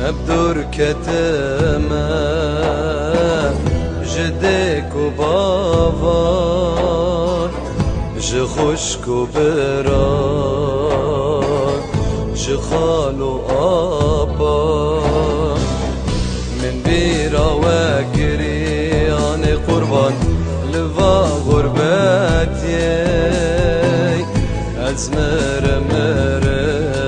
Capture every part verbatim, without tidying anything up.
Hep dûr ketime ji dêk û bavan, ji xwişk û biran, ji xal û apan. Min bîra we kirî, anê qurban li va xurbetiyê. Ez mirim, mirim,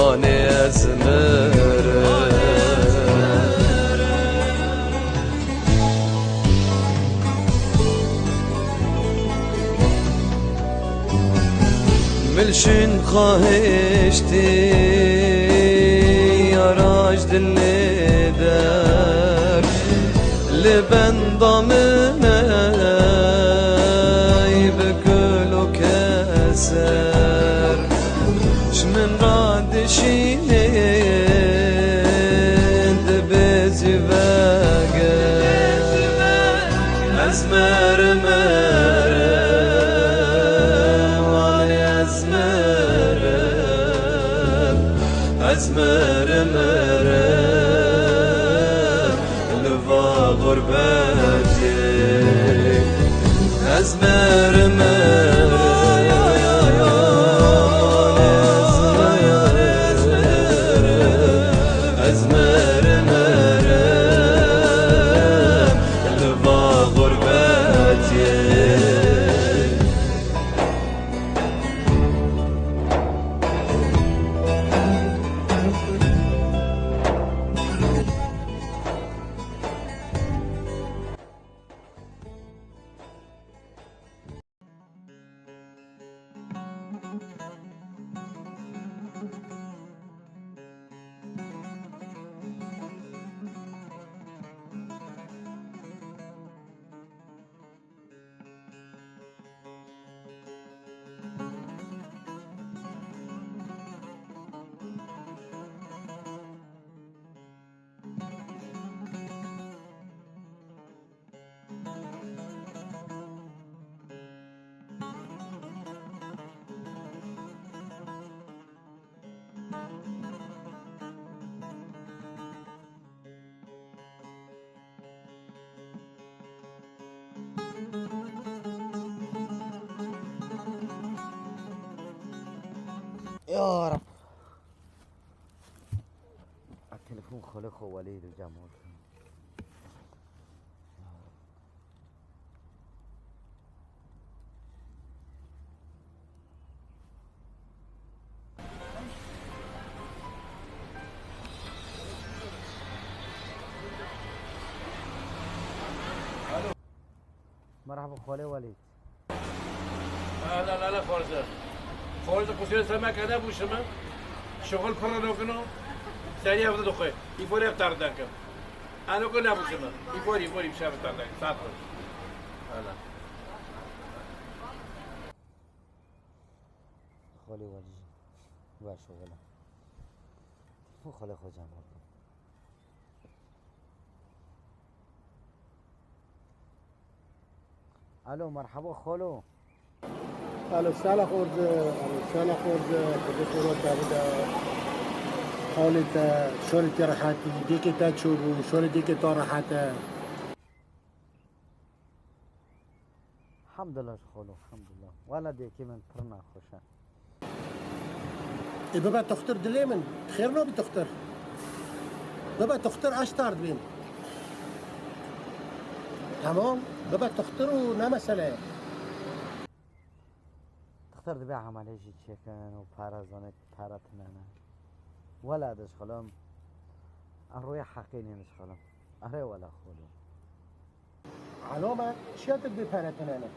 anê ez mirim. Milşin xahiştî, yara ji dilê der, li benda min ey bi kul û keser. Ji min re dişînê, dibê zî veger. Ez mirim, mirim, anê ez mirim. Ez mirim, mirim, li va xurbetê. Ez mirim, mirim, ez mirim, mirim, li va xurbetê. Ya Rab. A telefon xwelê xwe welê li cem olsun. Merhaba xwelê Welîd. Hele hele xorze. Xorze qusûrê semeke nebûşime. Şixul pir nokino. Serî hevde dixwe. Îforî hevtar dekim. Ano ku nebûşime. Îforî, îforî, îforî hevtar dekim. Saat xwe. Hele. Xwelê Welî jî ver şixul e. Telefon xwelê xwe cem. Alo, merhaba xwelo. Alo, sala xorze, alo, sala xorze, Xwedê xêra te bide. Halê te, şorê te rehetî, dêkê te çûbû, şorê dêkê te rehet e. Hemdullah ji xwelo, hemdullah. Wela dêkê min pir nexweş e. Ê bibe toxtir dilê min, xêr nabî toxtir. Bibe toxtir, ez ji te re dibêm. Temam, bibe toxtir û ne mesele ye. Toxtir dibê emelê jî çêkin û pere zanê pere tune ne. Wela dişxulim. Em rûyê heqî nê dişxulim. Erê wela xwelo. Elame, çiya tu dibê pere tune ne?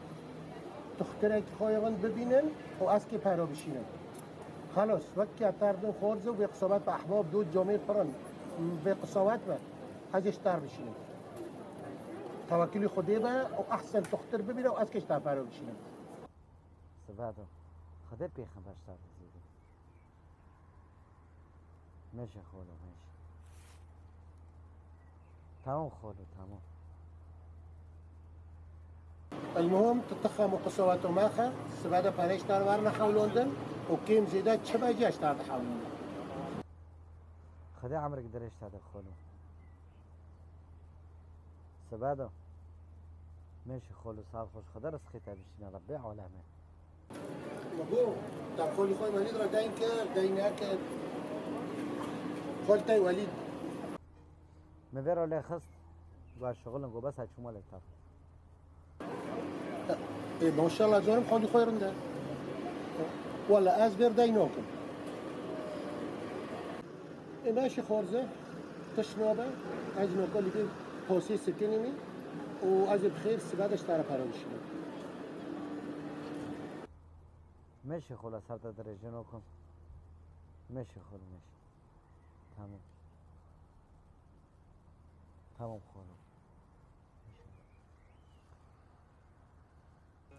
Toxtirek xwe yên bibînin û ez kê pere bişînim. Xelos, wek ke te re dibêm xorze û vê qisamet be ehbab, dost, camêr pir in. Vê qisamet be, ez ê ji te re bişînim. Tewekilî Xwedê be û ehsen toxtir bibîne û ez kê ji te re pere bişînim. Sibedo. Xwedê pêxember ji te re dizî. Meşe xwelo, meşe. Tamam xwelo, tamam. Elmuhim, tu tixem û qisewet û mexe, sibe de perê ji te re werine hewlandin û kêm zêde çi be jî ez ji te re dihewlînim. Xwedê emrek dirêj te de xolo. Sibe de. Mêşî xolo, sal xweş, Xwedê rizqê te bişîne, Rebbê alemê. Bû, te xolî xwe Welîd re deyn kir, deyn nekir. Xol te Welîd. Min vê re lê xist, got şixulin, got bes ez çûma lê te. Ê, maşallah, carim xalî xwe rinde. Wala ez vêr dey nakim. Ê, meşî xwarze, tiş nabe, ez naka li vê pasê sikinî û ez ê bi xêr sibe de ji te re pere bişînim. Meşî xula ser te dirêjê nakim. Meşî xula, meşî. Tamam. Tamam xolo.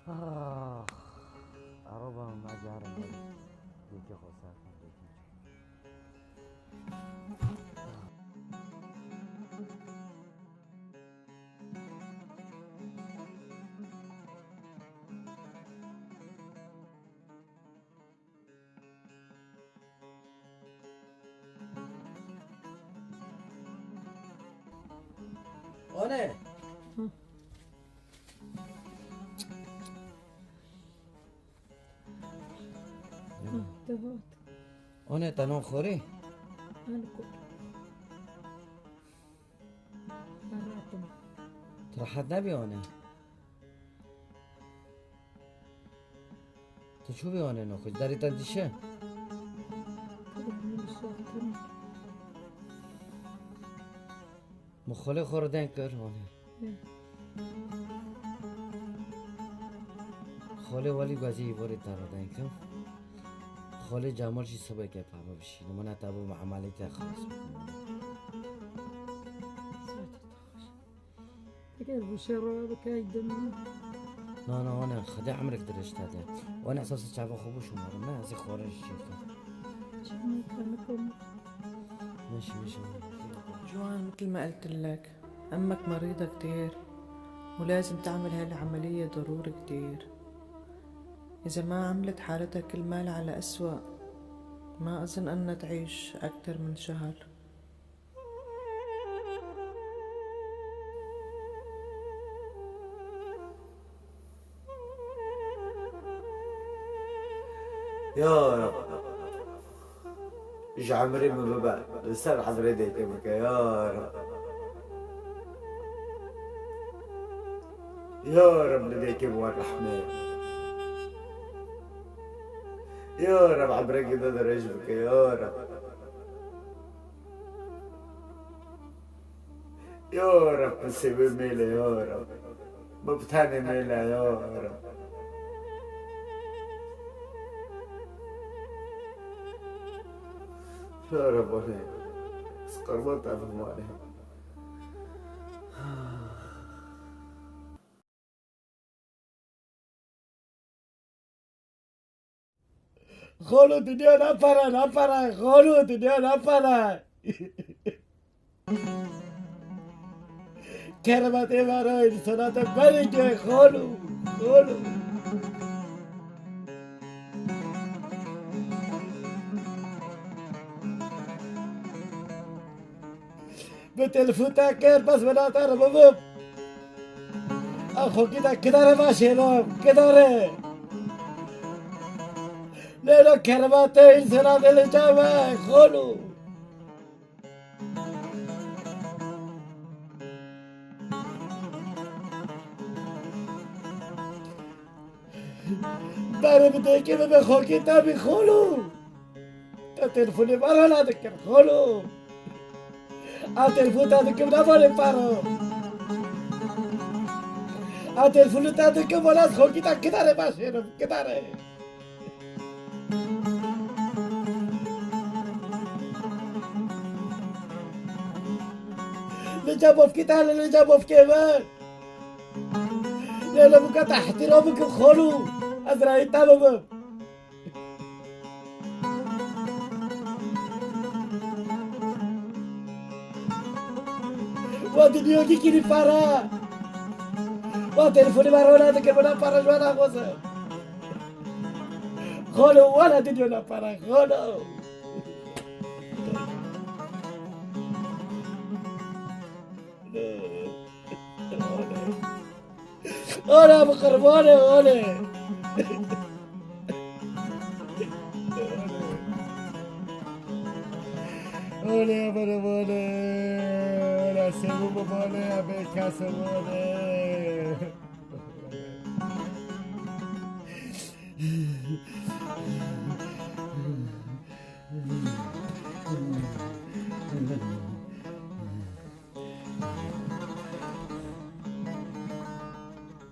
Ah, araba me carin wê. Yekê xwe ser kan, yekê. Anne. Hı. Hı, dehat. Anne, te nan xorî? An ku. Rahat im. Tu rahat nebî, Anne? Tu çû bî, Anne, naxwe? Derê te dişe? Min xolê xwe re deng kir, Anne. Hı. Xolê Welî gazî îvarê te re deng kim. Xolê Cemal jî sibê ke peme bişîne. Min te bo muamelê te xilas bikim. Eger bu şerra bikey din. Na, na, wana, Xwedê emrek dirêj te de. Wana esas çava xwe bû şumarim, ne, ez ê xwarin jî çêkim. Çima kanikom? Meşe, meşe. جوان، مثل ما قلت لك، أمك مريضة كتير، ولازم تعمل هالعملية ضروري كتير. إذا ما عملت، حالتها كل مال على أسوأ. ما أظن أنها تعيش أكتر من شهر. Ya Reb, ji emrê min bibe, li ser emrê dêkê bike, ya Reb. Ya Reb, li dêkê bi wan rehmê. Ya Reb, emrekê te dirêj bike, ya Reb. Ya Reb, min sêwê mêle, ya Reb. Min bi tenê mêle, ya Reb. Ya Reb, anê. Ez qirban te bim, anê. Xalo, dinya ne pere, ne pere, xalo, dinya ne pere. Keremetê me re însana te berê ke, xalo, xalo. Bi telefon te kir, bes min nate re bibim. A xokî te kidare veşênim, kidare. Leyla kerema te însana dê li çav e, xolo. Berê bi dêkê bibe xokê te bî xolo. Te telefonê me re nedikin xolo. A telefon te dikim nevanê paro. A telefon te dikim wala ez xokî te kidare baş hêrim kidare. Li cem ofkê te hele li cem ofkê me. Lê li bûka te ihtiram bikim xolo. Ez rayê te bibim. Wa dinyokî kirî para. Wa telefonê me rona dikir, wala para ji we naxwazim. Xolo, wala dinyo ne para, xolo. Ole bi qurbanê, ole. Ole, bana, ole. Ole, sevu bana, be kasım, ole.